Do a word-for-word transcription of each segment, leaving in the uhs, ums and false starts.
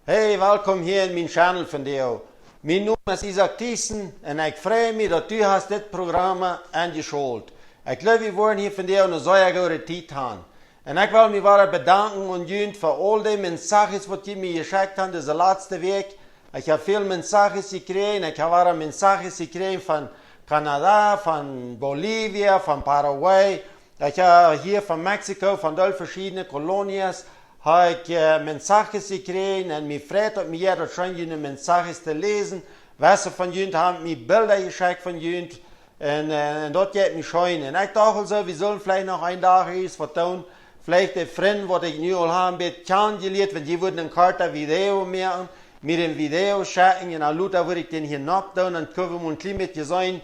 Hey, welkom hia en mien Channel vondoag. Mien Nomen es Isaak Thiessen un ekj frei mie daut du hast dit Programm enjeschault. Ekj jleew wie woaren hia vondoag eene sea goode Tiet han. Un ekj well mie wada bedanken aun junt fa aul dee mensajes waut jie mie jeschekjt han dise latste Wäakj. Ekj hab väl mensajes jekjräajen. Ekj hab wada mensajes jekjräajen von Kanada, von Bolivien, von Paraguay. Ekj hab hia von Mexiko, von dol veschiedne Kolonias, hab ekj mensajes jekjräajen un mie freit daut mie jeit daut scheen june mensajes to läsen. Wese von junt han mie Bilda jeschekjt von junt. Un daut jeit mie scheen. Un ekj docht aulsoo, wie sullen veleicht noch een Dach ieescht waut doonen. Veleicht de Frind waut ekj nu aul hab en bät kjanen jelieet, wan jie wudden een kortet Video moaken, mie een Video schekjen un dan lota wudd ekj dän hia nopp doonen, dan kjenn wie mol een kjlien bät seenen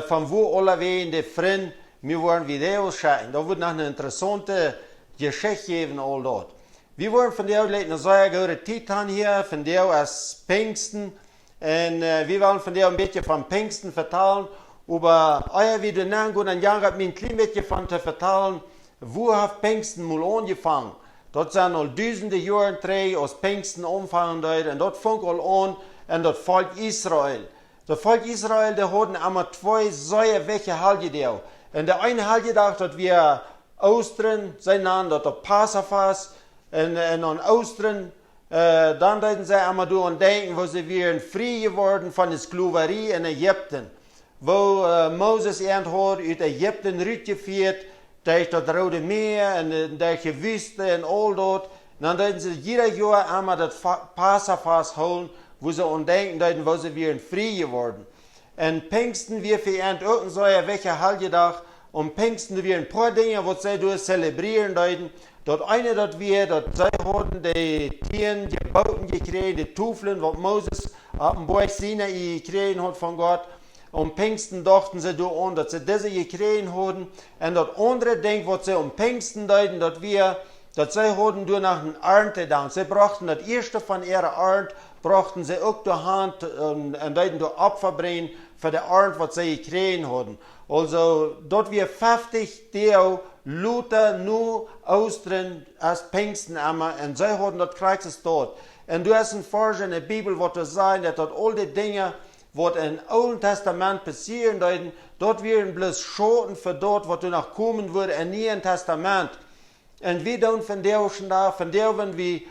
von wua aulawäajen de Frind mie woaren Videos schekjen. Daut wudd noch eene interessaunte Jeschicht jäwen, aul daut. Wie woaren vondoag eene sea goode Tiet han hia, vondoag es Pinjsten. Un wie wellen vondoag een bät von Pinjsten vetalen. Oba ea wie doa nenn gonen, dan jankat mie een kjlien bät von to vetalen, wua haft Pinjsten mol aunjefongen. Daut sent aul dusende Joaren trigj aus Pinjsten aunfangen deed un daut funk aul aun en daut Volkj Israel. Daut Volkj Israel, dee hauden emma twee sea wichtje Heljedoag. Un de eene Heljedach, daut wia Oostren, see nanden daut uk Passafast. Un aun Oostren, dan deeden see emma doaraun denkjen woo see wieren frie jeworden von de Sklowarie en Ägipten, woo Moses an haud ut Ägipten rutjefieet derch daut Roode Mäa un derch de Wüste un aul daut. Un dan deeden see jieda Joa emma daut Passafast hoolen, wua see aun denkjen deeden woo see wieren frie jeworden. Un Pinjsten wia fa an uk een sea wichtja Heljedach. Aun Pinjsten wieren een poa Dinja waut see doa zelebrieren deeden. Daut eene daut wia daut see hauden de tieen Jebooten jekjräajen, de Toflen waut Moses opp dän Boajch Sinai jekjräajen haud von Gott. Aun Pinjsten dochten see doaraun daut see dise jekjräajen hauden. Un daut aundre Dinj waut see aun Pinjsten deeden, daut wia daut see hauden doa noch een Arntedank. See brochten daut ieeschte von äare Arnt, brochten see uk doa han un deeden doa Opfa brinjen fa de Arnt waut see jekjräajen hauden. Aulsoo daut wia feftich Doag lota no Oostren es Pinjsten emma un see hauden daut krakjt soo. Un doa es een Varsch en de Bibel waut doa sajcht daut aul de Dinja waut em Oolen Testament passieren deeden, daut wieren bloos Schauten fa daut waut doa noch komen wudd em Nieen Testament. Un wie doonen vondoag dän Dach, vondoag wan wie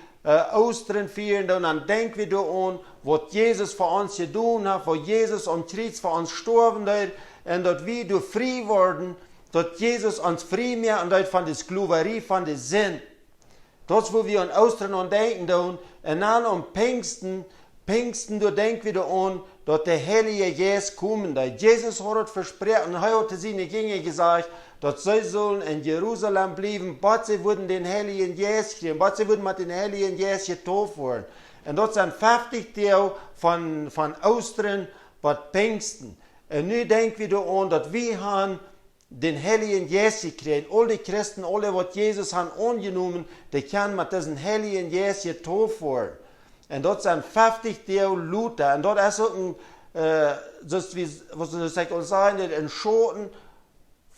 Oostren fieren doonen, dan denkj wie doaraun waut Jesus fa ons jedonen haft, woo Jesus aum Kjriez fa ons jestorwen deed un daut wie doa frie worden, daut Jesus ons frie moaken deed von de Sklowarie von de Sind. Daut es wua wie aun Oostren aun denkjen doonen. Un dan aum Pinjsten, Pinjsten doa denkj wie doaraun daut de Heilje Jeist komen deed. Jesus haud daut vesproaken un hee haud to siene Jinja jesajcht daut see sullen en Jerusalem bliewen bat see wudden dän Heiljen Jeist kjrieen, bat see wudden met dän Heiljen Jeist jetauft woaren. Un daut sent feftich Doag von Oostren bat Pinjsten. Un nu denkj wie doaraun daut wie han dän Heiljen Jeist jekjräajen. Aul de Christen, aul dee waut Jesus han aunjenomen, dee kjennen met disen Heiljen Jeist jetauft woaren. Un daut sent feftich Doag lota un daut es uk een, soo aus wie, waut see aul sajen, een Schauten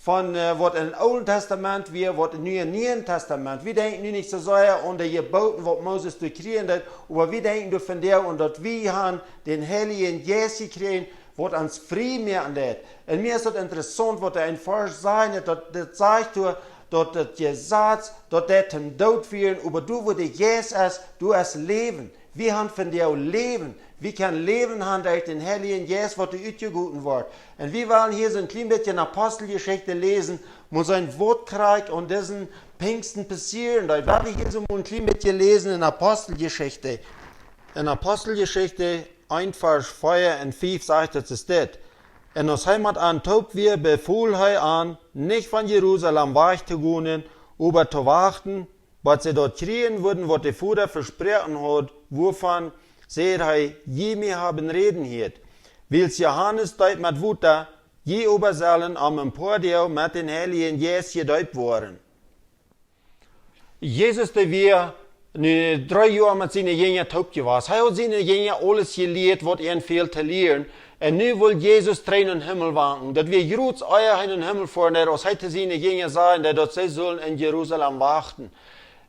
von waut em Oolen Testament wia, waut nu em Nieen Testament. Wie denkjen nu nich soo sea aun de Jebooten waut Moses doa kjrieen deed, oba wie denkjen doa vondoag aun daut wie han dän Heiljen Jeist jekjräajen, waut ons frie moaken deit. Un mie es daut interessaunt waut doa een Varsch sajcht, daut sajcht doa daut daut Jesaz daut deit toom Doot fieren, oba doa wua de Jeist es, doa es Läwen. Wie han vondoag Läwen. Wie kjennen Läwen han derch dän Heiljen Jeist waut doa utjegoten woat. Un wie wellen hia soo een kjlien bät Aposteljeschicht läsen, mol seenen waut krakjt aun disen Pinjsten passieren deed. Wie wellen hia soo mol een kjlien bät läsen en Aposteljeschicht. En Aposteljeschicht een Varsch vea un fief sajcht daut es dit: Un aus hee met an toop wia, befol hee an nich von Jerusalem wajch to gonen, oba to wachten bat see daut kjrieen wudden waut de Voda vesproaken haud, wuavon, säd hee, jie mie haben räden jehieet. Wiels Johanes deept met Wota, jie oba sellen en een poa Doag met dän Heiljen Jeist jedeept woaren. Jesus dee wia nu dree Joa met siene Jinja toop jewast. Hee haud siene Jinja aules jelieet waut an fäld to lieren. Un nu wull Jesus trigj nom Himmel wanken. Daut wia jrod ea hee nom Himmel foaren deed, aus hee to siene Jinja säd daut see sullen en Jerusalem wachten.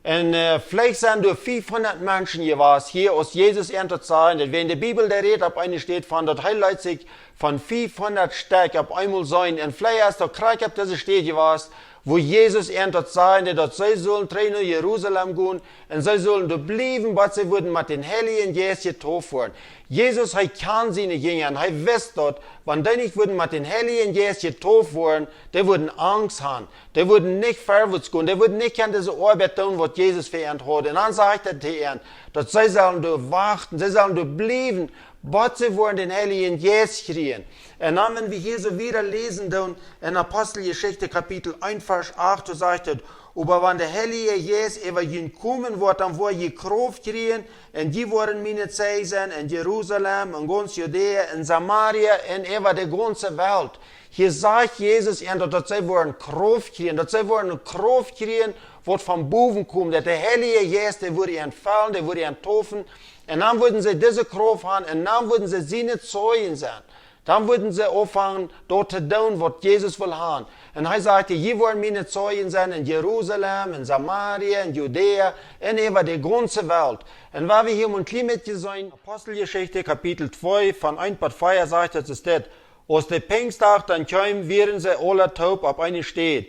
Un veleicht sent doa fiefhundat Menschen jewast hia, aus Jesus an daut säd. Daut, wan de Bibel doa rät, opp eene Städ von, daut hee leet sikj von fiefhundat Stekj opp eemol seenen. Un veleicht es daut krakjt opp dise Städ jewast, wua Jesus an daut säd, daut see sullen trigj no Jerusalem gonen un see sullen doa bliewen, bat see wudden met dän Heiljen Jeist jedeept woaren. Jesus, hee kjand siene Jinja un hee wist daut, wan dee nich wudden met dän Heiljen Jeist jedeept woaren, dee wudden Angst han. Dee wudden nich verwoats gonen, dee wudden nich kjennen dise Oabeit doonen, waut Jesus fa an haud. Un dan sajcht hee to an, daut see sellen doa wachten, see sellen doa bliewen, bat see wudden dän Heiljen Jeist kjrieen. Un dan, wan wie hia soo wieda läsen doonen, en Aposteljeschicht Kapitel eent, Varsch acht, doa sajcht et: "Oba wan de Heilje Jeist äwa junt komen woat, dan woa jie Krauft kjrieen, un jie woaren miene Zeijen sennen en Jerusalem, en gaunz Judäa, en Samaria, un äwa de gaunze Welt." Hia sajcht Jesus an, daut, daut see woaren Krauft kjrieen, daut see woaren Krauft kjrieen, waut von bowen kjemt, daut de Heilje Jeist, dee wudd an fellen, dee wudd an deepen. Un dan wudden see dise Krauft han, un dan wudden see siene Zeijen sennen. Dan wudden see aunfangen, daut to doonen, waut Jesus wull han. Un hee sajcht: "Jie woaren miene Zeijen sennen en Jerusalem, en Samaria, en Judäa, un äwa de gaunze Welt." Un wan wie hia mol een kjlien bät seenen, Aposteljeschicht Kapitel twee, von eent bat vea, sajcht et, es dit: "Aus de Pinjstdach dan kjeem, wieren see aula toop opp eene Städ.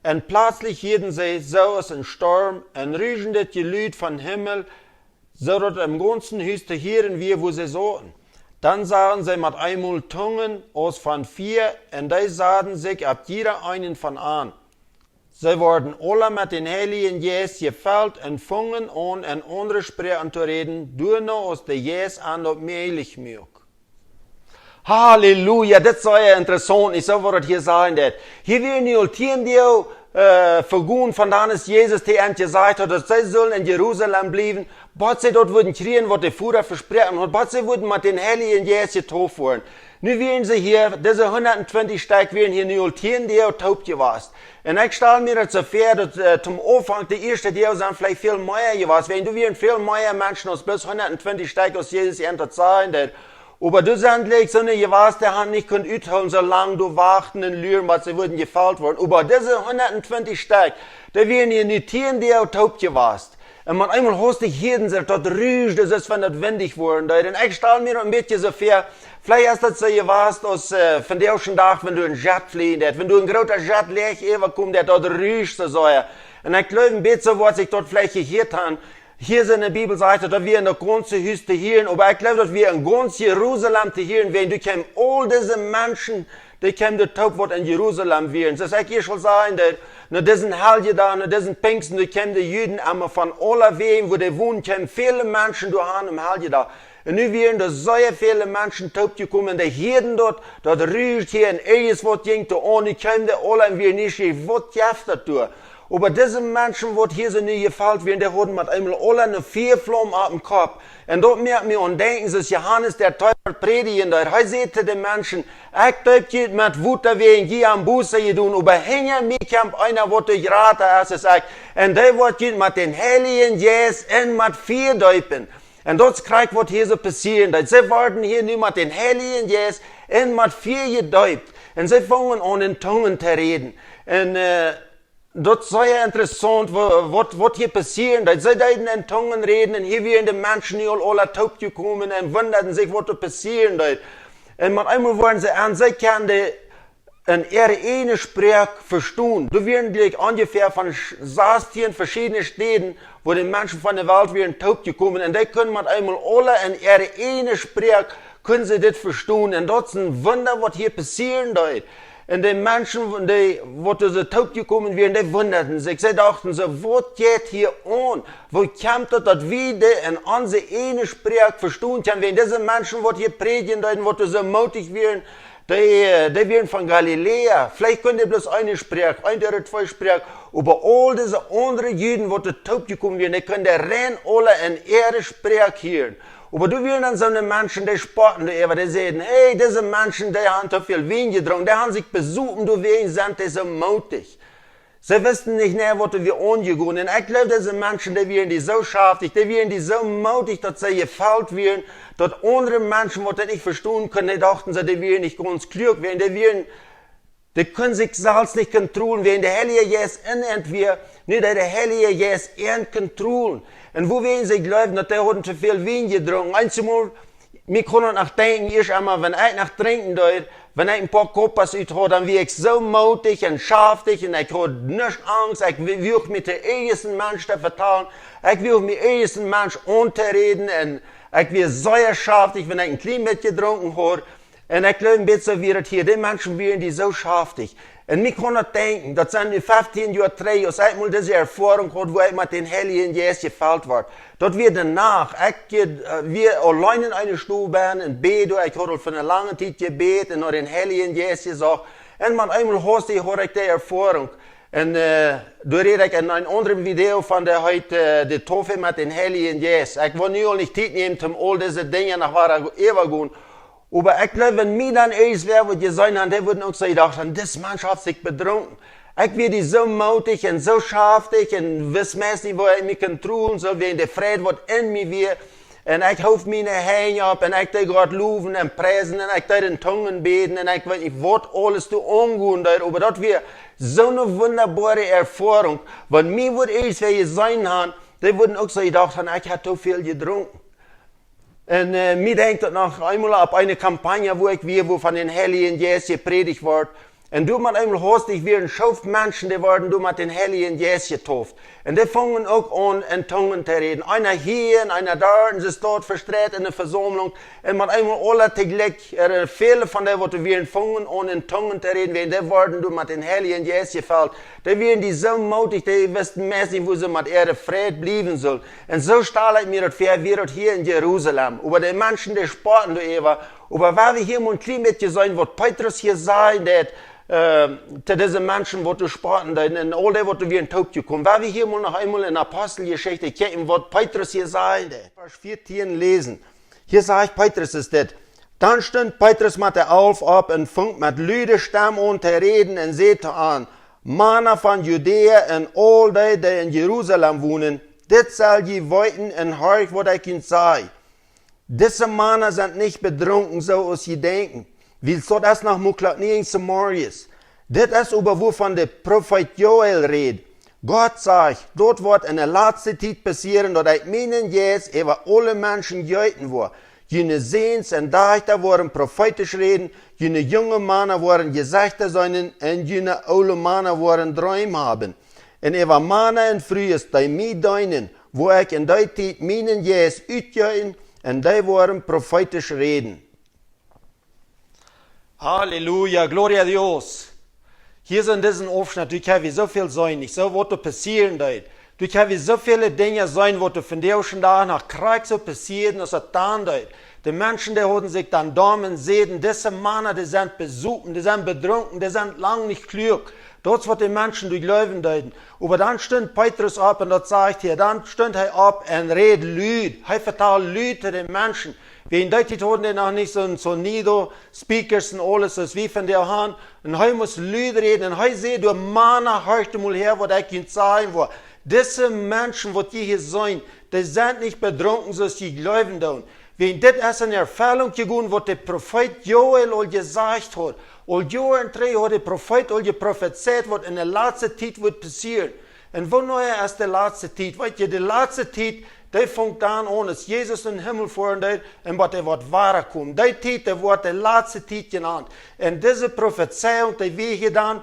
Un pletslich hieeden see soo aus een Storm, un ruschendet Jelud von Himmel, soo daut em gaunzen Hus to hieren wia, wua see sauten. Dan sagen see met eemol Tungen aus von Fia, un dee saten sikj opp jieda eenen von an. See worden aula met dän Heiljen Jeist jefelt un fungen aun, en aundre Sproaken to räden, doano aus de Jeist an daut mäajlich muak." Halleluja, dit es sea interessaunt, nich soo, waut et hia sajen deit. Hia wieren nu aul tieen Doag vegonen von dan aus Jesus to an jesajcht haud, daut see sullen en Jerusalem bliewen, bat see daut wudden kjrieen, waut de Voda vesproaken haud, bat see wudden met dän Heiljen Jeist jedeept woaren. Nu wieren see hia, dise hundat twintich Stekj wieren hia nu aul tieen Doag toop jewast. Un ekj stal mie daut soo väa, daut toom Aunfank, de ieeschte Doag sent veleicht väl mea jewast, wiels doa wieren väl mea Menschen aus bloos hundat twintich Stekj, aus Jesus an daut säd. Oba doa sent veleicht soone jewast, dee han nich kunt uthoolen, soo lang doa wachten un luren, bat see wudden jefelt woaren. Oba dise hundat twintich Stekj, dee wieren hia nu tieen Doag toop jewast. Un met eemol haustich hieeden see, daut ruscht, daut es, wan daut windich woat. Un ekj stal mie daut een bät soo väa, veleicht es daut soo jewast aus vondoag dän Dach, wan doa een Jet flicht, daut, wan doa een groota Jet läach äwakjemt, daut, daut ruscht soo sea. Un ekj jleew, een bät soo woat sikj daut veleicht jehieet han. Hia en de Bibel sajcht et, daut wia en daut gaunze Hus to hieren, oba ekj jleew, daut wia en gaunz Jerusalem to hieren, wiels doa kjeemen aul dise Menschen, dee kjeemen doa toop, waut en Jerusalem wieren. Soo aus ekj ieescht aul säd, doa, no disen Heljedach, no disen Pinjsten, doa kjeemen de Juden emma von aulawäajen, wua dee wonden, kjeemen väle Menschen doa han aum Heljedach. Un nu wieren doa sea väle Menschen toop jekomen, dee hieeden daut, daut ruscht hia un irjent waut jinkj doa aun, nu kjeemen dee aula un wieren nieschierich, waut jeft daut doa? Oba dise Menschen, waut hia soo nu jefelt wieren, dee hauden met eemol aula ne Fiaflaum oppem Kopp. Un daut moakt mie aun denkjen, soo aus Johanes de Deepa prädjen deed. Hee säd to de Menschen: "Ekj deep junt met Wota, wäajen jie han Buss jedonen, oba hinja mie kjemt eena, waut doa jrata es aus ekj. Un dee woat junt met dän Heiljen Jeist un met Fia deepen." Un daut es krakjt, waut hia soo passieren deed. See worden hia nu met dän Heiljen Jeist un met Fia jedeept. Un see fungen aun, en Tungen to räden. Un daut es sea interessaunt, waut, waut hia passieren deed. See deeden en Tungen räden un hia wieren de Menschen nu aul aula toop jekomen un wundaden sikj, waut doa passieren deed. Un met eemol worden see aun, see kunnen en äare ieejne Sproak vestonen. Doa wieren veleicht onjefäa von sastieen veschiedne Städen, wua de Menschen von de Welt wieren toop jekomen. Un dee kunnen met eemol aula en äare ieejne Sproak, kunnen see dit vestonen. Un daut es een Wunda, waut hia passieren deed. Un de Menschen, waut doa soo toop jekomen wieren, dee wundaden sikj. See dochten soo: "Waut jeit hia aun? Woo kjemt daut, daut wie dee en onse ieejne Sproak vestonen kjennen?" Wiels dise Menschen, waut hia prädjen deeden, waut doa soo mootich wieren, dee, dee wieren von Galiläa. Veleicht kunnen dee bloos eene Sproak, eene ooda twee Sproak. Oba aul dise aundre Juden, waut doa toop jekomen wieren, dee kunnen rein aula en äare Sproak hieren. Oba doa wieren dan soone Menschen, dee spotten doaräwa, dee säden: "Hey, dise Menschen, dee han too väl Wien jedrunken, dee han sikj besopen, doawäajen sent dee soo mootich." See wisten nich mea, waut doa wia aunjegonen. Un ekj jleew, dise Menschen, dee wieren dee soo schaftich, dee wieren dee soo mootich, daut see jefelt wieren, daut aundre Menschen, waut daut nich vestonen kunnen, dee dochten, see, dee wieren nich gaunz kluak, wiels dee wieren Dee kunnen sikj selfst nich kontrollen, wäajen de Heilje Jeist en an wia, nu deed de Heilje Jeist an kontrollen. Un wuarom see jleewden, daut dee hauden too väl Wien jedrunken. Eenjemol, mie kunn daut noch denkjen, ieescht emol, wan ekj noch drinkjen deed, wan ekj een poa copas ut haud, dan wia ekj soo mootich un schaftich un ekj haud nuscht Angst. Ekj wi-, wuag mie to irjent een Mensch to vetalen. Ekj wuag mie irjent een Mensch auntoräden un ekj wia sea schaftich, wan ekj een kjlien bät jedrunken haud. Un ekj jleew, een bät soo wia daut hia. Dee Menschen wieren dee soo schaftich. Un mie kunn daut denkjen, daut sent nu feftieen Joa trigj, aus ekj mol dise Erfoarunk haud, wua ekj met dän Heiljen Jeist jefelt wort. Daut wia de Nacht. Ekj, äh, wia auleen en eene Stow bennen un bäd, ekj haud aul fa eene lange Tiet jebät un no dän Heiljen Jeist jesocht. Un met eemol haustich haud ekj dee Erfoarunk. Un, äh, doa räd ekj en een aundret Video von de heet, äh, de Taufe met dän Heiljen Jeist. Ekj well nu aul nich Tiet nämen, om aul dise Dinja noch wada äwa to gonen. Oba ekj jleew, wan mie dan eemol wäa wudd jeseenen han, dee wudden uk soo jedocht han: "Dis Mensch haft sikj bedrunken." Ekj wia dee soo mootich un soo schaftich un wist meist nich, woo ekj mie kontrollen sull, wäajen de Freid, waut en mie wia. Un ekj hoof miene Henj opp un ekj deed Gott lowen un priesen un ekj deed en Tungen bäden un ekj weet nich, waut aules doa aungonen deed. Oba daut wia soo eene wundaboare Erfoarunk. Wan mie wudd eemol wäa jeseenen han, dee wudden uk soo jedocht han: "Ekj haud too väl jedrunken." Un, äh, mie denkjt daut noch eemol opp eene Kampagne, wua ekj wia, wua von dän Heiljen Jeist jeprädicht wort. Un doa met eemol haustich wia een Schoof Menschen, dee worden doa met dän Heiljen Jeist jetauft. Un dee fungen uk aun, en Tungen to räden. Eena hia un eena doa, un see stonen vestreit en de Vesaumlunk. Un met eemol aule toojlikj, äh, väle von dee, waut doa wieren, fungen aun, en Tungen to räden, wäajen dee worden doa met dän Heiljen Jeist jefelt. Dee wieren dee soo mootich, dee wisten meist nich, woo see met äare Freid bliewen sullen. Un soo stal ekj mie daut väa, wia daut hia en Jerusalem. Oba de Menschen, dee spotten doaräwa. Oba wan wie hia mol een kjlien bät seenen, waut Petrus hia säd, daut, äh, to dise Menschen, waut doa spotten deeden, un aul dee, waut doa wieren toopjekomen. Wan wie hia mol noch eemol en Aposteljeschicht kjikjen, waut Petrus hia säd, daut. Varsch vieetieen läsen. Hia sajcht Petrus es dit: Dan stunt Petrus met de Alf opp un funk met lude Stemm aun to räden un säd to an: "Mana von Judäa un aul dee, dee en Jerusalem wonen, dit sell jie weeten un horcht, waut ekj junt saj. Dise Mana sent nich bedrunken, soo aus jie denkjen, wiels daut es noch muakjlich nie en Samarius. Dit es oba, wuavon de Profeet Joel räd. Gott sajcht: Daut woat en de latste Tiet passieren, daut ekj mienen Jeist äwa aule Menschen jeeten woa. June Säns un Dajchta woaren profeetisch räden, june junge Mana woaren Jesechta seenen un june oole Mana woaren Dreem haben. Un äwa Mana un Frues, dee mie deenen, woa ekj en dee Tiet mienen Jeist utjeeten, un dee woaren profeetisch räden." Halleluja, gloria a Dios. Hia en disen Aufschnett, doa kjenn wie soo väl seenen, nich soo, waut doa passieren deed. Doa kjenn wie soo väle Dinja seenen, waut doa vondoag dän Dach noch krakjt soo passieren, aus daut dan deed. De Menschen, dee hauden sikj dan domm un säden: "Dise Mana, dee sent besopen, dee sent bedrunken, dee sent lang nich kluak." Daut es, waut de Menschen doa jleewen deeden. Oba dan stunt Petrus opp un daut sajcht hia, dan stunt hee opp un räd lud. Hee vetald lud to de Menschen. Wäajen dee Tiet hauden dee noch nich soon sonido, speakers un aules, aus wie vondoag han. Un hee must lud räden. Un hee säd: "Du Mana, horcht mol häa, waut ekj junt sajen woa. Dise Menschen, waut jie hia seenen, dee sent nich bedrunken, soo aus jie jleewen doonen." Wäajen dit es en Erfellunk jegonen, waut de Profeet Joel aul jesajcht haud. Aul Joaren trigj haud de Profeet aul jeprofezeit, waut en de latste Tiet wudd passieren. Un wanea es de latste Tiet? Weet jie, de latste Tiet, dee funk dan aun, aus Jesus en Himmel foaren deed un waut hee woat wadakomen. Dee Tiet, dee woat de latste Tiet jenant. Un dise Profezeiunk, dee wia hia dan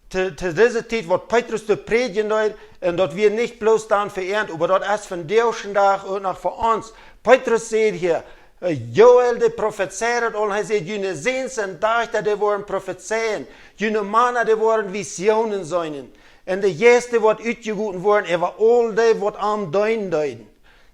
to, to dise Tiet, waut Petrus doa prädjen deed, un daut wia nich bloos dan fa an, oba daut es vondoag dän Dach uk noch fa ons. Petrus sajcht hia, äh, Joel, dee profezeid aul, un hee sajcht: "June Säns un Dajchta, dee woaren profezeien. June Mana, dee woaren Visionen seenen. Un de Jeist, dee woat utjegoten woaren äwa aul dee, waut am deenen deeden."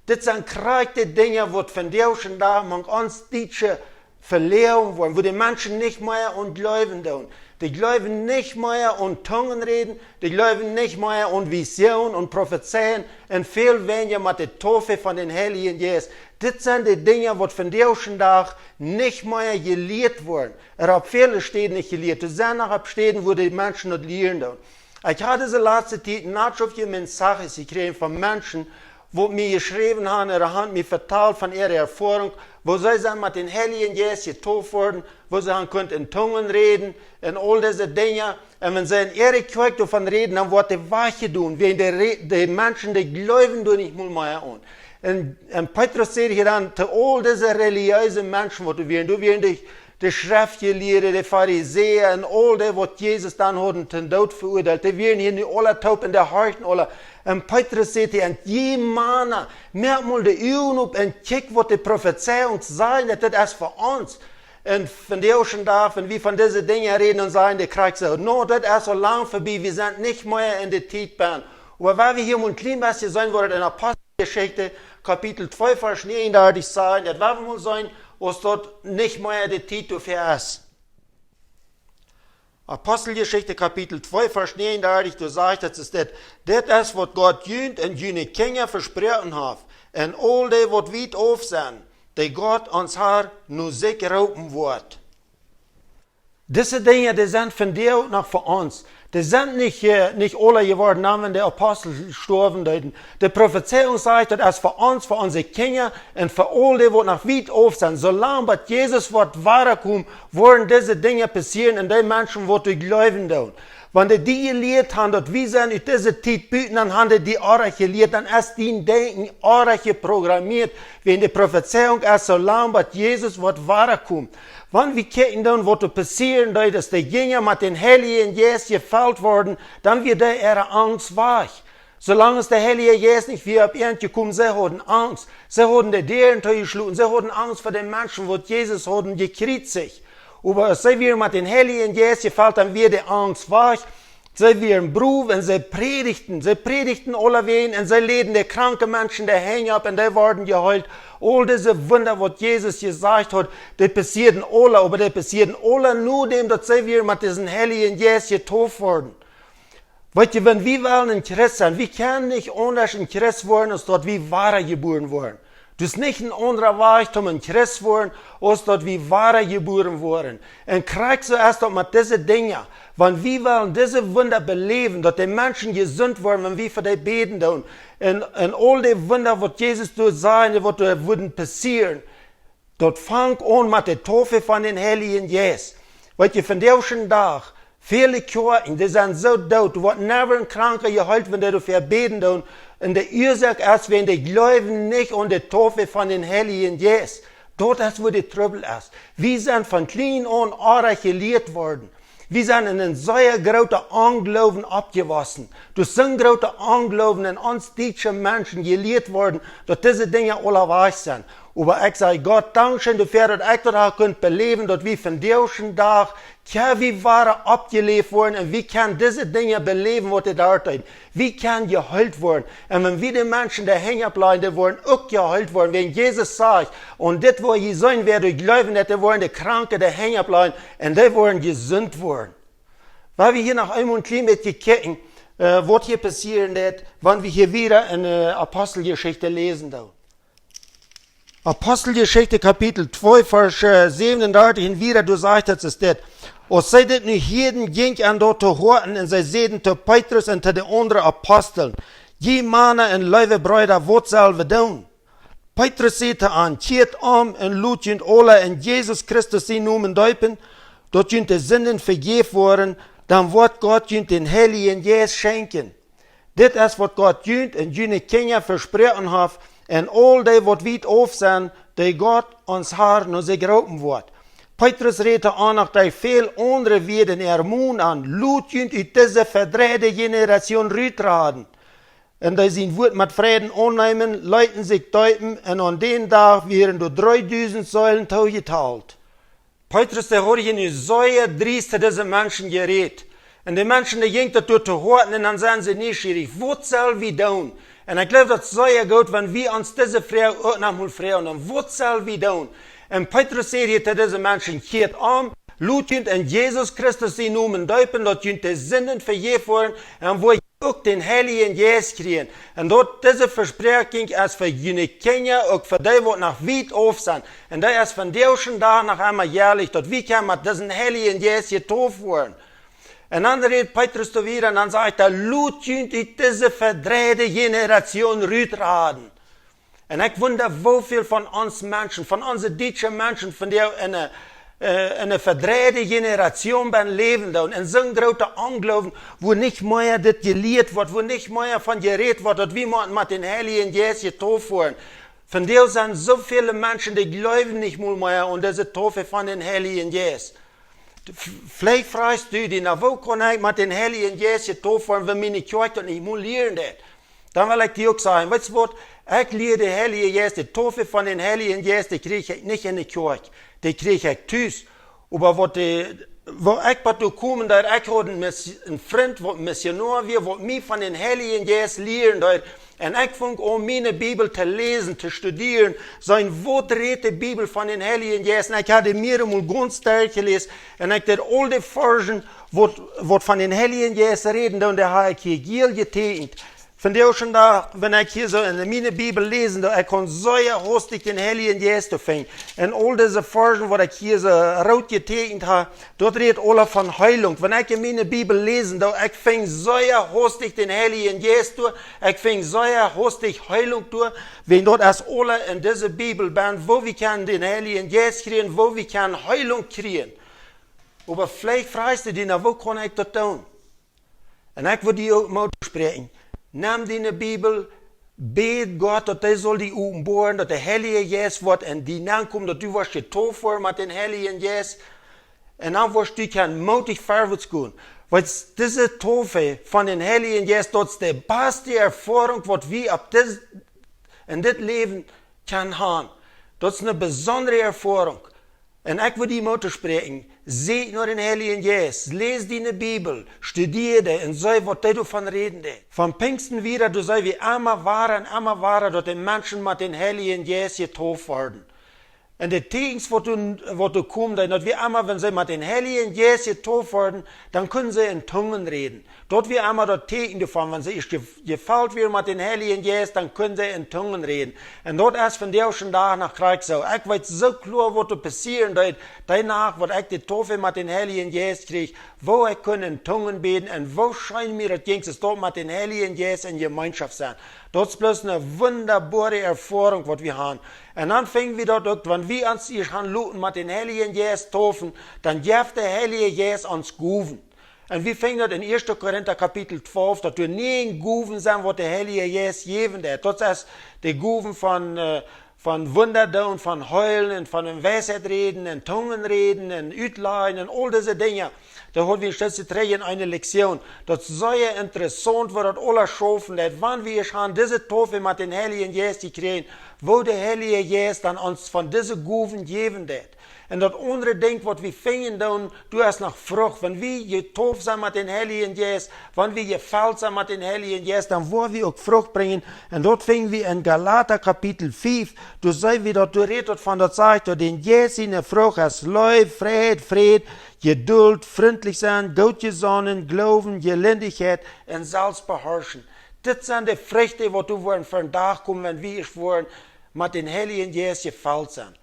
Dit sent krakjt de Dinja, waut vondoag dän Dach mank ons Dietsche veloaren woaren, wua de Menschen nich mea aun jleewen doonen. Dee jleewen nich mea aun Tungen räden, dee jleewen nich mea aun Visionen un Profezeien un väl weinja met de Taufe von dän Heiljen Jeist. Dit sent de Dinja, waut vondoag dän Dach nich mea jelieet woaren. Ea opp väle Städen nich jelieet. Doa sent noch opp Städen, wua de Menschen daut lieren doonen. Ekj haud dise latste Tiet een Mensajes jekjräajen von Menschen, waut mie jeschräwen haben, äare haben mie vetalt von äare Erfoarunk, woo see sent met dän Heiljen Jeist jetauft worden, woo see haben kunnen en Tungen räden un aul dise Dinja. Un wan see en äare Kjoakj doavon räden, dan woat dee wajchjedonen, wiels de, Re- de Menschen, dee jleewen doa nich mol mea aun. Un, un Petrus säd hia dan to aul dise relijeese Menschen, waut doa wieren, doa wieren de, de Schreftjelieede, de Farisäa un aul dee, waut Jesus dan hauden tom Doot veuadeelt, dee wieren hia nu aula toop un dee horchten aula. Un Petrus säd hia: "Un jie Mana, moakt mol de Uagen op un kjikjt, waut de Profezeiunk sajcht, daut dit es fa ons." Un vondoag dän Dach, wan wie von dise Dinja räden, dan sajen dee krakjt soo: "No, daut es aul lang verbie, wie sent nich mea en de Tiet benn." Oba wan wie hia mol en kjlien bät seenen, woat en Aposteljeschicht, Kapitel twee, Varsch negenunddreißig sajen, daut wan wie mol seenen, aus daut nich mea de Tiet doafäa es. Aposteljeschicht, Kapitel twee, Varsch negenunddreißig, doa sajcht et, es dit: "Dit es, waut Gott junt un june Kjinja vesproaken haft, un aul dee, waut wiet auf sent, dee Gott, ons Herr, no sikj roopen woat." Dise Dinja, dee sent vondoag noch fa ons. Dee sent nich, äh, nich aula jeworden, dan wan de Apostel stoawen deeden. De Profezeiunk sajcht, daut es fa ons, fa onse Kjinja un fa aul dee, waut noch wiet auf sent. Soo lang bat Jesus woat wadakomen, woaren dise Dinja passieren un dee Menschen, waut doa jleewen doonen. Wan dee die jelieet haben, daut wie sent ut dise Tiet buten, dan haben dee die orrajcht jelieet, dan es dien Denkjen orrajcht jeprogrammeet, wiels de Profezeiunk es, soo lang bat Jesus woat wadakomen. Wan wie kjikjen dan, waut doa passieren deed, aus de Jinja met dän Heiljen Jeist jefelt worden, dan wia dee äare Angst wajch. Soo lang aus de Heilje Jeist nich wia opp an jekomen, see hauden Angst. See hauden de Däaren toojeschloten. See hauden Angst ver de Menschen, waut Jesus hauden jekjriezicht. Oba aus see wia met dän Heiljen Jeist jefelt, dan wia de Angst wajch. See wieren brow un see prädichten. See prädichten aulawäajen un see läden de kranke Menschen de Henj opp un dee worden jeheelt. Aul dise Wunda, waut Jesus jesajcht haud, dee passieeden aula, oba dee passieeden aula no däm, daut see wieren met disen Heiljen Jeist jetauft worden. Weetst du, wan wie wellen en Christ sennen, wie kjennen nich aundasch en Christ woaren, aus daut wie wadajebuaren woaren. Daut es nich een aundra Wajch, om en Christ woaren, aus daut wie wadajebuaren woaren. Un krakjt soo es daut met dise Dinja. Wan wie wellen dise Wunda beläwen, daut de Menschen jesunt woaren, wan wie fa dee bäden doonen, un, un aul dee Wunda, waut Jesus doa säd, waut doa wudden passieren, daut fangt aun met de Taufe von dän Heiljen Jeist. Weetst du, vondoag dän Dach, väle Kjoakjen, dee sent soo doot, doa woat never een Kranka jeheelt, wan dee doafäa bäden doonen. Un de Uasoak es, wiels dee jleewen nich aun de Taufe von dän Heiljen Jeist. Daut es, wua de Trubbel es. Wie sent von kjlien aun orrajcht jelieet worden. Wie sent en een sea grooten Onjloowen oppjewossen. Doa sent groote Onjloowen en ons dietsche Menschen jelieet worden, daut dise Dinja aula wajch sent. Oba ekj saj Gott Dankscheen doafäa, daut ekj daut hab kunt beläwen, daut wie vondoag dän Dach, jo, wie wieren oppjeläft worden un wie kjennen dise Dinja beläwen, waut hee doa deed. Wie kjennen jeheelt woaren. Un wan wie de Menschen de Henj oppläajen, dee woaren uk jeheelt woaren. Wiels Jesus sajcht, un dit woa jie seenen, wäa doa jleewen, daut dee woaren de Kranke de Henj oppläajen un dee woaren jesunt woaren. Wan wie hia noch eemol een kjlien bät kjikjen, äh, waut hia passieren deed, wan wie hia wada en, äh, Aposteljeschicht läsen doonen. Aposteljeschicht, Kapitel twee, Varsch, äh, säwenunddreißig un wieda, doa sajcht et, es dit: "Aus see dit nu hieeden, jinkj an daut to Hoaten un see säden to Petrus un to de aundre Apostel: Jie Mana un leewe Breeda, waut sell wie doonen?" Petrus säd to an: "Kjieet om un lot junt aula en Jesus Christus sienen Nomen deepen, daut junt de Sinden vejäft woaren, dan woat Gott junt dän Heiljen Jeist schenkjen. Dit es, waut Gott junt un june Kjinja vesproaken haft, un aul dee, waut wiet auf sent, dee Gott, ons Herr, no sikj roopen woat." Petrus räd to an noch dee väl aundre Wieed en äaren Mund aun: "Lot junt ut dise vedreide Generation rutraden." Un dee sien Wuat met Freiden aunneemen, leeten sikj deepen, un aun dän Dach wieren doa dreedusent Seelen toojetalt. Petrus, dee haud hia nu sea driest to dise Menschen jerät. Un de Menschen, dee jinkj daut doa to Hoaten, un dan sent see nieschierich: "Waut sell wie doonen?" Un ekj jleew, daut es sea goot, wan wie ons dise Froag uk noch mol froagen: "Waut sell wie doonen?" Un Petrus säd hia to dise Menschen: "Kjieet om, lot junt en Jesus Christus sienen Nomen deepen, daut junt de Sinden vejäft woaren, un woa jie uk dän Heiljen Jeist kjrieen." Un daut, dise Vespräakjunk es fa june Kjinja, uk fa dee, waut noch wiet auf sent. Un dee es vondoag dän Dach noch emma jäajlich, daut wie kjennen met disen Heiljen Jeist jetauft woaren. Un dan räd Petrus doa wieda un dan sajcht hee: "Lot junt ut dise vedreide Generation rutraden." Un ekj wunda, woo väl von ons Menschen, von onse dietsche Menschen, von dee enne, äh, enne vedreide Generation bie läwen doonen, en soon grooten Ongloowen, wua nich mea dit jelieet woat, wua nich mea von jerät woat, daut wie motten met dän Heiljen Jeist jetauft woaren. Von dee sent soo väle Menschen, dee jleewen nich mol mea aun dise Taufe von dän Heiljen Jeist. V-, veleicht frajchst du die, na, woo kaun ekj met dän Heiljen Jeist jetauft woaren, wan miene Kjoakj daut nich mol lieren deit? Dan well ekj die uk sajen, weetst du waut, ekj lia dän Heiljen Jeist, de Taufe von dän Heiljen Jeist, dee kjrieech ekj nich enne Kjoakj, dee kjrieech ekj tus. Oba waut dee, woo ekj bat doa komen, daut ekj haud een Mis-, een Frint, waut een Missionoa wia, waut mie von dän Heiljen Jeist lieren deed. Un ekj funk aun, miene Bibel to läsen, to studieren, seenen, waut rät de Bibel von dän Heiljen Jeist. Un ekj haud mie mol gaunz derchjeläst. Un ekj deed aul de Varzen, waut, waut von dän Heiljen Jeist räden, dan dee haud ekj hia jeel jeteekjent. Vondoag dän Dach, wan ekj hia soo enne miene Bibel läsen doo, ekj kaun sea hastich dän Heiljen Jeist finjen. Un aul dise Varzen, waut ekj hia soo root jeteekjent haud, daut rät aula von Heilunk. Wan ekj enne miene Bibel läsen doo, ekj finj sea hastich dän Heiljen Jeist doa, ekj finj sea hastich Heilunk doa, wiels daut es aula en dise Bibel bennen, woo wie kjennen dän Heiljen Jeist kjrieen, woo wie kjennen Heilunk kjrieen. Oba veleicht frajchst du die, na, woo kaun ekj daut doonen? Un ekj well die uk Moot toospräakjen. Nem diene Bibel, bäd Gott, daut hee saul die openboaren, daut de Heilje Jeist woat en die nenkomen, daut du woascht jetauft woaren met dän Heiljen Jeist. Un dan woascht du kjennen mootich verwoats gonen. Wiels dise Taufe von dän Heiljen Jeist, daut es de baste Erfoarunk, waut wie opp dis, en dit Läwen kjennen haben. Daut es eene besondre Erfoarunk. Un ekj well die Moot toospräakjen, sieekj no dän Heiljen Jeist, läs diene Bibel, studia dee un see, waut dee doavon räden deit. Von Pinjsten wieda, doa see wie emma wada un emma wada, daut de Menschen met dän Heiljen Jeist jetauft worden. Un de Teakjens, waut doa, waut doa komen, daut wie emma, wan see met dän Heiljen Jeist jetauft worden, dan kunnen see en Tungen räden. Daut wia emma daut Teakjen doavon, wan see ieescht je-, jefelt wieren met dän Heiljen Jeist, dan kunnen see en Tungen räden. Un daut es vondoag dän Dach noch krakjt soo. Ekj weet soo kloa, waut doa passieren deed, dee Nacht, waut ekj de Taufe met dän Heiljen Jeist kjrieech, woo ekj kunn en Tungen bäden un woo scheen mie daut jinkj, soo met dän Heiljen Jeist en Jemeenschoft sennen. Daut es bloos eene wundaboare Erfoarunk, waut wie haben. Un dan finj wie daut uk, wan wie ons ieescht han loten met dän Heiljen Jeist taufen, dan jeft de Heilje Jeist ons Gowen. Un wie finjen daut en Ieeschte Korinta Kapitel twalf, daut doa näajen Gowen sent, waut de Heilje Jeist jäwen deit. Daut es de Gowen von, äh, von Wunda doonen, von heilen un von en Weisheit räden un Tungen räden un utlajen un aul dise Dinja. Daut haud wie een Stootje trigj en eene Lektion. Daut es sea interessaunt, woo daut aules schaufen deit. Wan wie ieescht han dise Taufe met dän Heiljen Jeist jekjräajen, woo de Heilje Jeist dan ons von dise Gowen jäwen deit. Un daut aundre Dinkj, waut wie finjen doonen, doa es noch Frucht. Wan wie jetauft sent met dän Heiljen Jeist, wan wie jefelt sent met dän Heiljen Jeist, dan woa wie uk Frucht brinjen. Un daut finj wie en Galata Kapitel fief. Doa see wie daut, doa rät daut von, daut sajcht, daut dän Jeist siene Frucht es Leew, Freid, Fräd, Jeduld, frintlich sennen, goot jesonnen, Gloowen, Jelindichkjeit un Selfstbeharschen. Dit sent de Frucht, waut doa woaren vondoag komen, wan wie ieescht woaren met dän Heiljen Jeist jefelt sennen.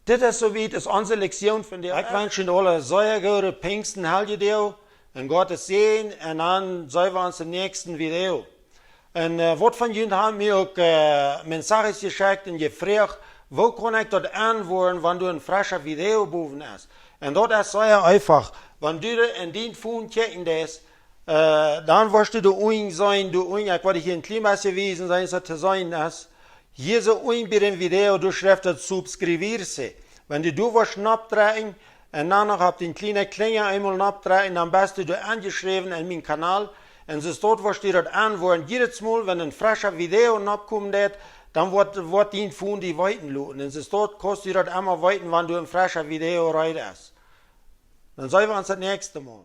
Dit es soo wiet, es onse Lektion vondoag. Ekj wensch junt aule sea goode Pinjsten, Heljedoag, un Gott sienen Säajen, un dan seenen wie ons em näakjsten Video. Un, äh, waut von junt haben mie uk, äh, Mensajes jeschekjt un jefroacht, woo kaun ekj daut enwoaren, wan doa een frescha Video bowen es? Un daut es sea eefach. Wan du doa en dien Phone kjikjen deist, äh, dan woascht du doa unjen seenen, doa unjen, ekj woa die hia een kjlien bät wiesen, seenen, soo to seenen es. Hia soo unjen bie dän Video, doa schrift daut suscribirse. Wan du doa woascht noppdrekjen, un dan noch opp dän kjlienen Klinja eemol noppdrekjen, dan best du doa enjeschräwen en mienen Kanal. Un soo doa woascht du daut enwoaren. Jiedet Mol, wan een frescha Video noppkomen deit, dan woat, woat dien Phone die weeten loten. Un soo doa kaust du daut emma weeten, wan doa een frescha Video reed es. Dan seenen wie ons daut näakjste Mol.